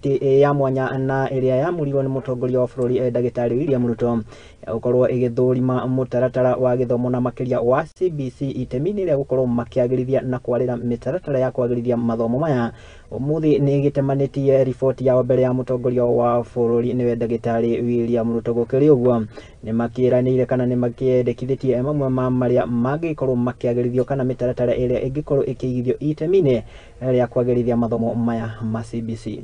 Kamĩtĩ ya mwanya na ĩrĩa yamũrirwo nĩ mũtongoria wa bũrũri, Ndagĩtarĩ William Ruto, ya gũkorwo ĩgĩthũrima mũtaratara wa gĩthomo na makĩria wa CBC itemi-inĩ rĩa gũkorwo makĩagĩrithia na kwarĩra mĩtaratara ya kwagĩrithia mathomo maya, ũmũthĩ nĩ ĩgĩtemanĩtie riboti yao mbere ya mũtongoria wa bũrũri, nĩwe Ndagĩtarĩ William Ruto. Gũkĩrĩ ũguo, nĩ makĩranĩire kana nĩ makĩendekithĩtie mamwe ma marĩa mangĩkorwo makĩagĩrithio kana mĩtaratara ĩrĩa ĩngĩkorwo ĩkĩigithio itemi-inĩ rĩa kwagĩrithia mathomo maya ma CBC.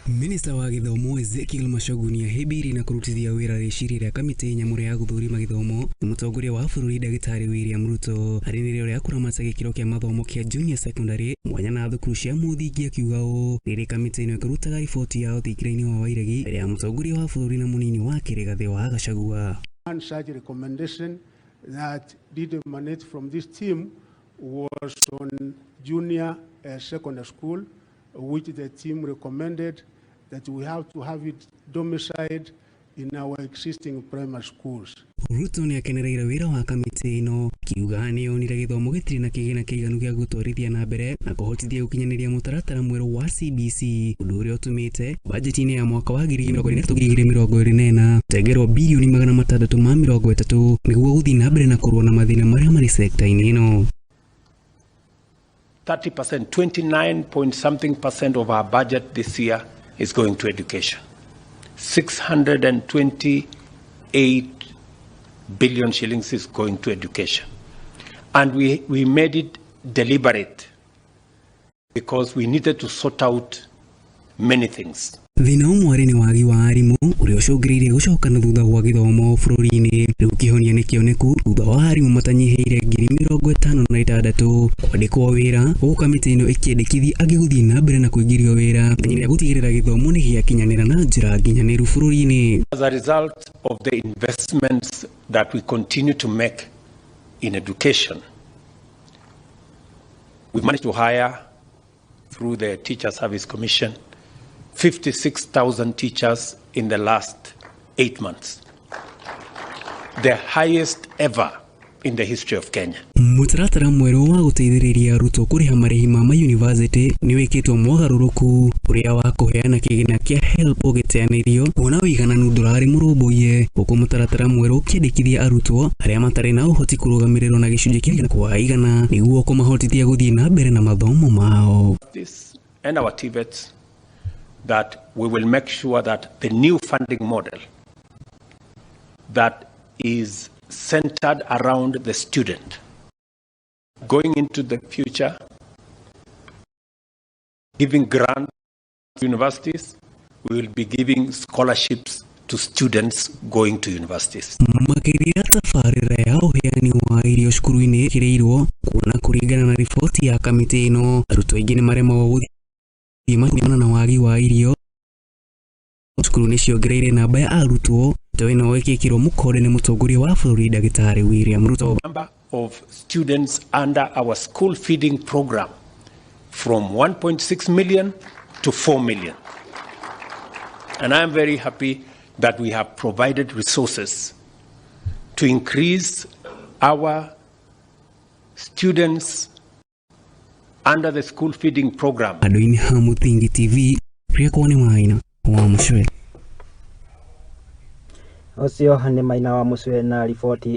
Minista wa gĩthomo Ezekiel Machogu nĩahĩmbĩirie na kũrutithia wĩra rĩciria rĩa kamĩtĩ nyamũre ya gũthũrima gĩthomo nĩ mũtongoria wa bũrũri, Ndagĩtarĩ William Ruto, harĩ nĩrĩo rĩa kũramata gĩkĩro kĩa mathomo kĩa junior secondary mwanya na thukuru cia mũthingi. Akiuga ũũ rĩrĩ kamĩtĩ ĩno ĩkĩrutaga riboti yao thingira-inĩ wa Wairegi mbere ya mũtongoria wa bũrũri na mũnini wake Rigathĩ wa Gachagua. One such recommendation that did emanate from this team was on junior secondary school, which the team recommended that we have to have it domiciled in our existing primary schools. Ruto nĩ akenereire wĩra wa kamĩtĩ ĩno, kiuga nĩ yonire gĩthomo gĩtirĩ na kĩgĩna kĩiganu gĩa gũtwarithia na mbere na kũhotithia gũkinyanĩria mũtaratara mwerũ wa CBC, ũndũ ũrĩa ũtũmĩte bajeti-inĩ ya mwaka wa 2023 2024 gũtengerwo birioni 630 nĩguo gũthiĩ na mbere na kũrũa na mathĩna marĩa marĩ sekta-inĩ ĩno. 30%, 29 point something percent of our budget this year is going to education. 628 billion shillings is going to education. And we made it deliberate because we needed to sort out many things. Thĩna ũmwe arĩ nĩ wagi wa arimũ ũrĩa ũcũngĩrĩirie gũcoka na thutha gwa gĩthomo bũrũri-inĩ. Rĩu kĩhonia nĩ kĩoneku thutha wa arimũ matanyihĩire 56,000 kwandĩkwo wĩra, gũkũ kamĩtĩ ĩno ĩkĩendekithia angĩ gũthiĩ na mbere na kũingĩrio wĩra ithenya rĩa gũtigĩrĩra gĩthomo nĩ gĩakinyanĩra na njĩra nginyanĩru bũrũri-inĩ. As a result of the investments that we continue to make in education, we managed to hire through the Teacher Service Commission 56,000 teachers in the last 8 months, the highest ever in the history of Kenya. Mũtaratara mwerũ wa gũteithĩrĩria arutwo kũrĩha marĩhi ma mayunivasĩtĩ nĩ wĩkĩtwo mogarũrũku, ũrĩa wa kũheana kĩgĩna kĩa HELB ũgĩteanĩrio kuona ũigananu ndũrarĩ mũrũmbũiye, gũkũ mũtaratara mwerũ ũkĩendekithia arutwo arĩa matarĩ na ũhoti kũrũgamĩrĩrwo na gĩcunjĩ kĩa 100% nĩguo kũmahotithia gũthiĩ na mbere na mathomo mao. This and our TVETs, that we will make sure that the new funding model that is centered around the student going into the future, giving grants to universities, we will be giving scholarships to students going to universities. Makĩria tabarĩra ya ũheani wa irio cukuru-inĩ ĩkĩrĩirwo kuona kũringana na riboti ya kamĩtĩ ĩno, arutwo aingĩ nĩ maremagwo gũthiĩ kumana na wagi wa irio. Cukuru nĩ ciongereire namba ya arutwo to ĩno ĩgĩkĩrwo mũkonde nĩ mũtongoria wa bũrũri, Ndagĩtarĩ William Ruto. Number of students under our school feeding program from 1.6 million to 4 million. And I am very happy that we have provided resources to increase our students under the school feeding program. Andũ-inĩ ha Mũthingi TV, rĩakwa nĩ Maina wa Mũcwe. Ũcio nĩ Maina wa Mũcwe na riboti.